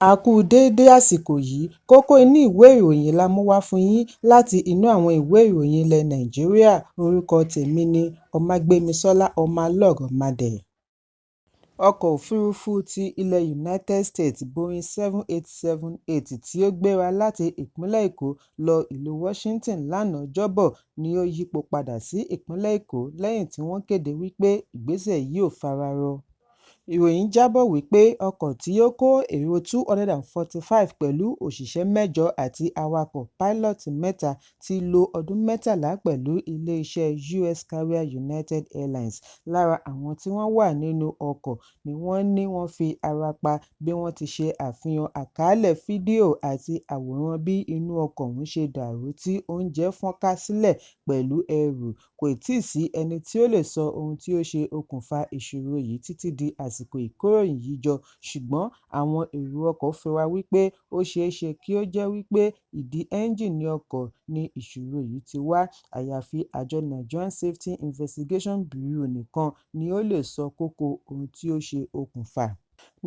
A kú déédé àsìkò yìí. Kókó inú ìwé ìròyìn la mú wá fún yín láti inú àwọn ìwé ìròyìn ilẹ̀ Nàìjíríà. Orúkọ tèmi ni Ọmágbémisọ́lá Ọmọlọ́rọ̀mádé. Ọkọ̀ òfurufú ti ilẹ̀ United States Boeing 787-8 tí ó gbéra láti ìpínlẹ̀ Èkó lọ ìlú Washington lánàá Ọjọ́bọ̀ ni ó yípo padà sí ìpínlẹ̀ Èkó lẹ́yìn tí wọ́n kéde wípé ìgbésẹ̀ yìí ò fara rọ. Ìròyìn jábọ̀ wípé ọkọ̀ tí ó kó èrò 245 pẹ̀lú òṣìṣẹ́ mẹ́jọ àti awakọ̀ pílọ́ọ̀tì mẹ́ta ti lo ọdún 13 pẹ̀lú ilé-iṣẹ́ US carrier United Airlines. Lára àwọn tí wọ́n wà nínú ọkọ̀ ni wọ́n ní wọ́n fi ara pa bí wọ́n ti ṣe àfihàn àkàálẹ̀ fídíò àti àwòrán bí inú ọkọ̀ ọ̀hún ṣe dàrú tí oúnjẹ fọ́nká sílẹ̀ pẹ̀lú ẹrù. Kò tíì sí ẹni tí ó lè sọ ohun tí ó ṣe okùnfà ìṣòro yìí títí di àsìkò ìkóròyìn yìí jọ, ṣùgbọ́n àwọn èrò ọkọ̀ fura wípé ó ṣeéṣe kí ó jẹ́ wípé ìdí ẹ́ńjìnì ọkọ̀ ni ìṣòro yìí ti wá. Àyàfi àjọ Nigerian Safety Investigation Bureau nìkan ni ó lè sọ kókó ohun tí ó ṣe okùnfà.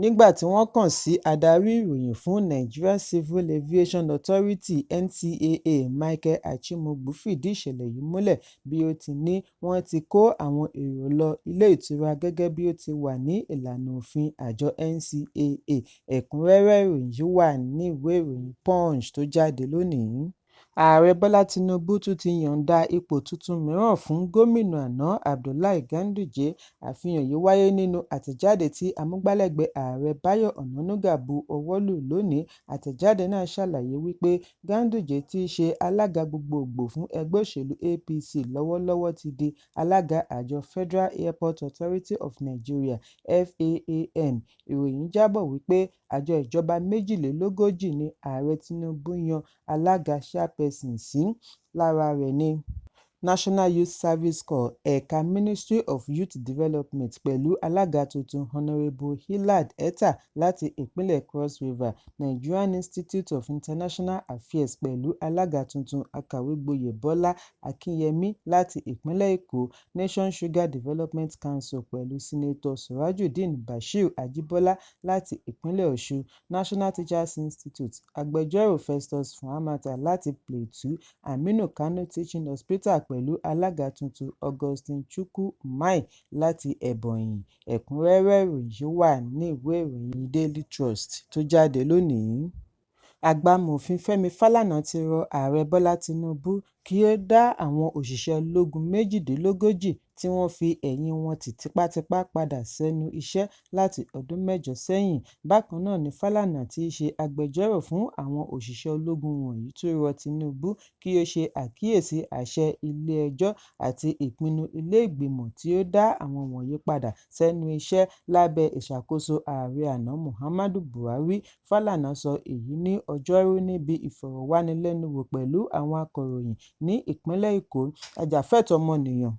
Nígbà tí wọ́n kàn sí adarí ìròyìn fún Nigeria Civil Aviation Authority (NCAA) Michael Achimugbu fìdí ìṣẹ̀lẹ̀ yìí múlẹ̀ bí ó ti ní wọ́n ti kó àwọn èrò lọ ilé ìtura gẹ́gẹ́ bí ó ti wà ní ìlànà òfin àjọ NCAA. Ẹ̀kúnrẹ́rẹ́ ìròyìn yìí wà ní ìwé ìròyìn Punch tó jáde lónìí. Ààrẹ Bọ́lá Tinubu tún ti yọ̀ǹda ipò tuntun mìíràn fún gómìnà àná Abdullahi Ganduje. Àfihàn yìí wáyé nínú àtẹ̀jáde tí amúgbálẹ́gbẹ̀ẹ́ Ààrẹ Báyọ̀ Ọ̀nànúgà bu ọwọ́ lù lónìí. Àtẹ̀jáde náà ṣàlàyé wípé Ganduje tí í ṣe alága gbogboògbò fún ẹgbẹ́ òṣèlú APC lọ́wọ́lọ́wọ́ ti di alága àjọ Federal Airport Authority of Nigeria (FAAN). Ìròyìn jábọ̀ wípé àjọ ìjọba 42 ni Ààrẹ Tinubu yan alága (chairperson) sí. Lára rẹ̀ ni National Youth Service Corps ẹ̀ka Ministry of Youth Development pẹ̀lú alága tuntun Honorable Hilard Etta láti ìpínlẹ̀ Cross River, Nigerian Institute of International Affairs pẹ̀lú alága tuntun Akàwégboyè Bọ́lá Akínyẹmí láti ìpínlẹ̀ Èkó, Nation Sugar Development Council pẹ̀lú Senator Surajudeen Bashir Ajibola láti ìpínlẹ̀ Ọ̀ṣun, National Teachers Institute Agbẹjọ́rò Festus Fuamata láti Plateau, Aminu Kano Teaching Hospital pẹ̀lú alága tuntun Augustine Chukwu Umahi láti Ebonyi. Ẹ̀kúnrẹ́rẹ́ ìròyìn yìí wà ní ìwé ìròyìn Daily Trust tó jáde lónìí. Àgbà amòfin Fẹ́mi Fálànà ti rọ Ààrẹ Bọ́lá Tinubu kí ó dá àwọn òṣìṣẹ́ ológun 38 tí wọ́n fi ẹ̀yìn wọn tì tipátipá padà sẹ́nu iṣẹ́ láti ọdún mẹ́jọ sẹ́yìn. Bákan náà ni Fálànà tí í ṣe agbẹjọ́rò fún àwọn òṣìṣẹ́ ológun wọ̀nyí tún rọ Tinubu kí ó ṣe àkíyèsí àṣẹ ilé-ẹjọ́ àti ìpinnu ilé-ìgbìmọ̀ tí ó dá àwọn wọ̀nyí padà sẹ́nu iṣẹ́ lábẹ́ ìṣàkóso ààrẹ àná Muhammadu Buhari. Fálànà sọ èyí ní Ọjọ́rú níbi ìfọ̀rọ̀wánilẹ́nuwò pẹ̀lú àwọn akọ̀ròyìn ní ìpínlẹ̀ Èkó. Ajàfẹ́tọ̀ọ́ ọmọnìyàn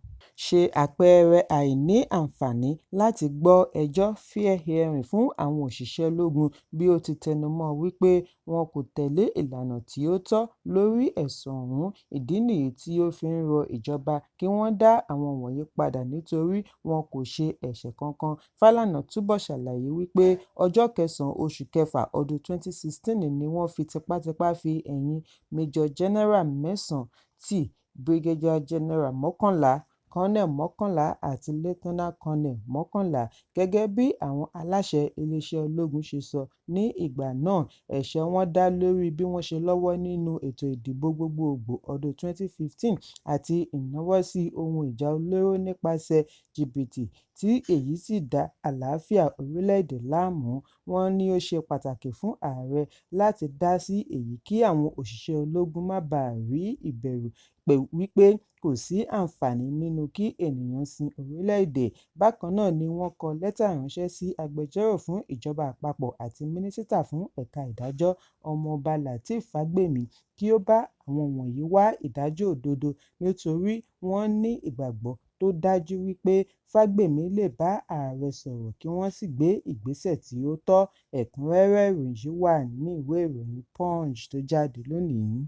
ṣe àpẹẹrẹ àìní àǹfààní láti gbọ́ ẹjọ́ fair hearing fún àwọn òṣìṣẹ́ ológun bí ó ti tẹnumọ́ wípé wọn kò tẹ̀lé ìlànà tí ó tọ́ lórí ẹ̀sùn ọ̀hún. Ìdí nìyí tí ó fi ń rọ ìjọba kí wọ́n dá àwọn wọ̀nyí padà nítorí wọn kò ṣe ẹ̀ṣẹ̀ kankan. Fálànà túbọ̀ ṣàlàyé wípé ọjọ́ 9 oṣù kẹfà ọdún 2016 ni wọ́n fi tipátipá fi ẹ̀yìn Major General mẹ́sàn-án tí Brigadier General 11, Colonel 11 àti Lieutenant Colonel 11, gẹ́gẹ́ bí àwọn aláṣẹ iléeṣẹ́ ológun ṣe sọ ní ìgbà náà. Ẹ̀ṣẹ̀ wọn dá lórí bí wọ́n ṣe lọ́wọ́ nínú ètò ìdìbò gbogboògbò ọdún 2015 àti ìnáwọ́sí ohun ìjà olóró nípasẹ̀ jìbìtì tí èyí sì dá àlàáfíà orílẹ̀-èdè láàmú. Wọ́n ní ó ṣe pàtàkì fún ààrẹ láti dá sí èyí kí àwọn òṣìṣẹ́ ológun má baà rí ìbẹ̀rù wípé kò sí àǹfààní nínú kí ènìyàn sin orílẹ̀-èdè. Bákan náà ni wọ́n kọ lẹ́tà ránṣẹ́ sí agbẹjọ́rò fún ìjọba àpapọ̀ àti mínísítà fún ẹ̀ka ìdájọ́ Ọmọọba Lateef Fagbemi kí ó bá àwọn wọ̀nyí wá ìdájọ́ òdodo nítorí wọ́n ní ìgbàgbọ́ tó dájú wípé Fágbèmí lè bá ààrẹ sọ̀rọ̀ kí wọ́n sì gbé ìgbésẹ̀ tí ó tọ́. Ẹ̀kúnrẹ́rẹ́ ìròyìn yìí wà ní ìwé ìròyìn Punch tó jáde lónìí.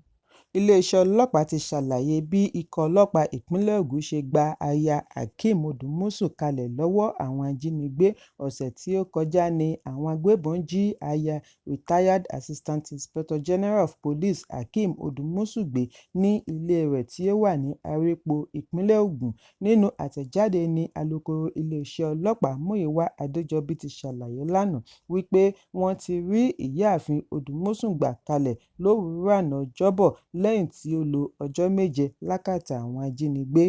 Iléeṣẹ́ ọlọ́pàá ti ṣàlàyé bí ikọ̀ ọlọ́pàá ìpínlẹ̀ Ògùn ṣe gba aya Hakeem Odumosu kalẹ̀ lọ́wọ́ àwọn ajínigbé. Ọ̀sẹ̀ tí ó kọjá ní àwọn agbébọn jí aya Retired Assistant Inspector General of Police Hakeem Odumosu gbé ní ilé rẹ̀ tí ó wà ní Arepo, ìpínlẹ̀ Ògùn. Nínú àtẹ̀jáde ní alūkkóró iléeṣẹ́ ọlọ́pàá Múyìwá Adéjọbí ti ṣàlàyé lánàá wípé wọ́n ti rí ìyáàfin Odumosu gbà kalẹ̀ lówùúrọ̀ àná Ọjọ́bọ̀ lẹ́yìn tí ó lo ọjọ́ 7 lákàtà àwọn ajínigbé.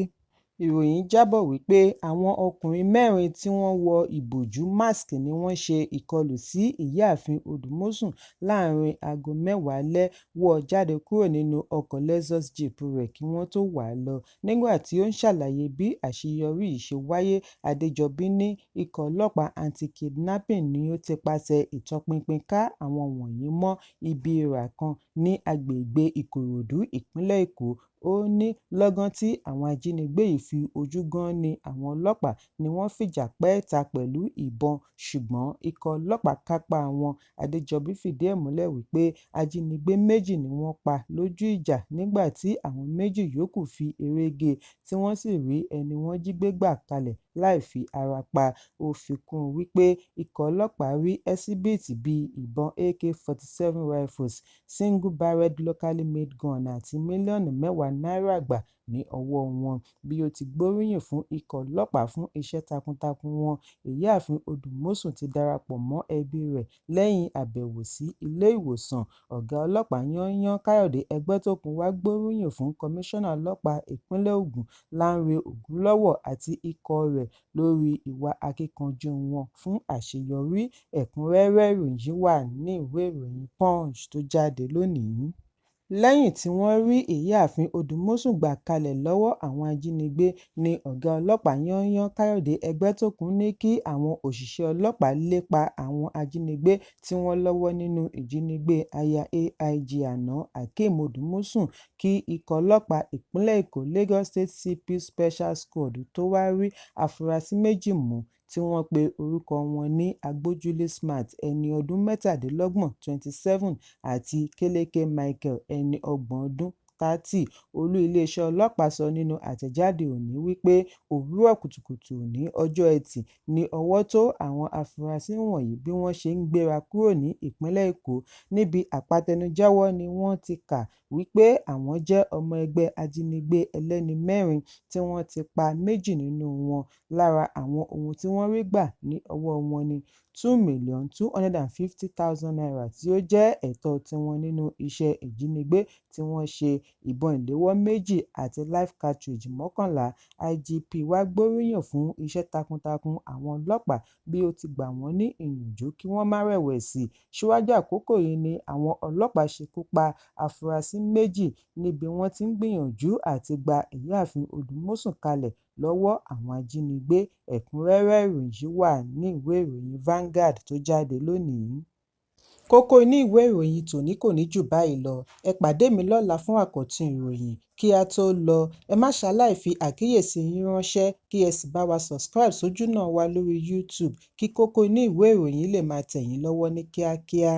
Ìròyìn jábọ̀ wípé àwọn ọkùnrin mẹ́rin tí wọ́n wọ ìbòjú mask ni wọ́n ṣe ìkọlù sí ìyáàfin Odumosu láàárín aago 10 alẹ́, wọ́ ọ jáde kúrò nínú ọkọ̀ Lexus Jeep rẹ̀ kí wọ́n tó wà á lọ. Nígbà tí ó ń ṣàlàyé bí àṣeyọrí yìí ṣe wáyé, Adéjọbí ní ikọ̀ ọlọ́pàá anti-kidnapping ni ó tipasẹ̀ ìtọpinpin ká àwọn wọ̀nyí mọ́ ibi ìrà kan ní agbègbè Ìkòròdú, ìpínlẹ̀ Èkó. Ó ní lọ́gán tí àwọn ajínigbé yìí fi ojú gan-an-ní àwọn ọlọ́pàá ni wọ́n fìjà pẹ́ta pẹ̀lú ìbọn, ṣùgbọ́n ikọ̀ ọlọ́pàá kápá wọn. Adéjọbí fìdí ẹ̀ múlẹ̀ wípé ajínigbé 2 ni wọ́n pa lójú ìjà nígbà tí àwọn 2 yòókù fi eré gé e tí wọ́n sì rí ẹni wọ́n jí gbé gbà kalẹ̀ láì fi ara pa. Ó fi kún un wípé ikọ̀ ọlọ́pàá rí ẹ́síbíìtì bíi ìbọn AK-47 rifles, single barrelled locally made gun àti mílíọ̀nù 10 náírà gbà ní ọwọ́ wọn. Bí ó ti gbóríyìn fún ikọ̀ ọlọ́pàá fún iṣẹ́ takuntakun wọn, ìyáàfin Odumosu ti darapọ̀ mọ́ ẹbí rẹ̀ lẹ́yìn àbẹ̀wò sí ilé ìwòsàn. Ọ̀gá ọlọ́pàá yányán Káyọ̀dé Ẹgbẹ́tókun wá gbóríyìn fún Kọmíṣánná Ọlọ́pàá ìpínlẹ̀ Ògùn Lánrè Ògúnlọ́wọ̀ àti ikọ̀ rẹ̀ lórí ìwà akíkanjú wọn fún àṣeyọrí. Ẹ̀kúnrẹ́rẹ́ ìròyìn yìí wà ní ìwé ìròyìn Punch tó jáde lónìí. Lẹ́yìn tí wọ́n rí ìyáàfin Odumosu gbà kalẹ̀ lọ́wọ́ àwọn ajínigbé ní ọ̀gá ọlọ́pàá yányán Káyọ̀dé Ẹgbẹ́tókun ní kí àwọn òṣìṣẹ́ ọlọ́pàá lépa àwọn ajínigbé tí wọ́n lọ́wọ́ nínú ìjínigbé aya AIG àná Hakeem Odumosu kí ikọ̀ ọlọ́pàá ìpínlẹ̀ Èkó Lagos State CP Special Squad tó wáá rí àfúrásì 2 mú tí wọ́n pe orúkọ wọn ní Agbójúlé Smart, ẹni ọdún 27 27 àti Kéléké Michael, ẹni ọgbọ̀n ọdún 30. Olú iléeṣẹ́ ọlọ́pàá sọ nínú àtẹ̀jáde òní wípé òwúrọ̀ kùtùkùtù òní ọjọ́ Ẹtì ní ọwọ́ tó àwọn afurasí wọ̀nyí bí wọ́n ṣe ń gbéra kúrò ní ìpínlẹ̀ Èkó. Níbi àpatẹnujẹ́wọ́ ni wọ́n ti kà wípé àwọn jẹ́ ọmọ ẹgbẹ́ ajínigbé ẹlẹ́ni mẹ́rin tí wọ́n ti pa 2 nínú wọn. Lára àwọn ohun tí wọ́n rí gbà ní ọwọ́ wọn ní ₦2,250,000 tí ó jẹ́ ẹ̀tọ́ tiwọn nínú iṣẹ́ ìjínigbé tí wọ́n ṣe, ìbọn ìléwọ́ 2 àti live cartridge 11. IGP wá gbóríyìn fún iṣẹ́ takuntakun àwọn ọlọ́pàá bí ó ti gbà wọ́n ní ìyànjú kí wọ́n má rẹ̀wẹ̀sì. Síwájú àkókò yìí ni àwọn ọlọ́pàá ṣekú pa afurasí 2 níbi wọ́n ti ń gbìyànjú àti gba ìyáàfin Odumosu kalẹ̀ lọ́wọ́ àwọn ajínigbé. Ẹ̀kúnrẹ́rẹ́ ìròyìn yìí wà ní ìwé ìròyìn Vanguard tó jáde lónìí. Kókó inú ìwé ìròyìn tòní kò ní jù báyìí lọ. Ẹ pàdé mi lọ́la fún àkọ́tún ìròyìn. Kí á tó lọ, ẹ má ṣaláì fi àkíyèsí yín ránṣẹ́ kí ẹ sì bá wa subscribe sójúnà wa lórí YouTube kí kókó inú ìwé ìròyìn lè máa tẹ̀ yín lọ́wọ́ ní kíákíá.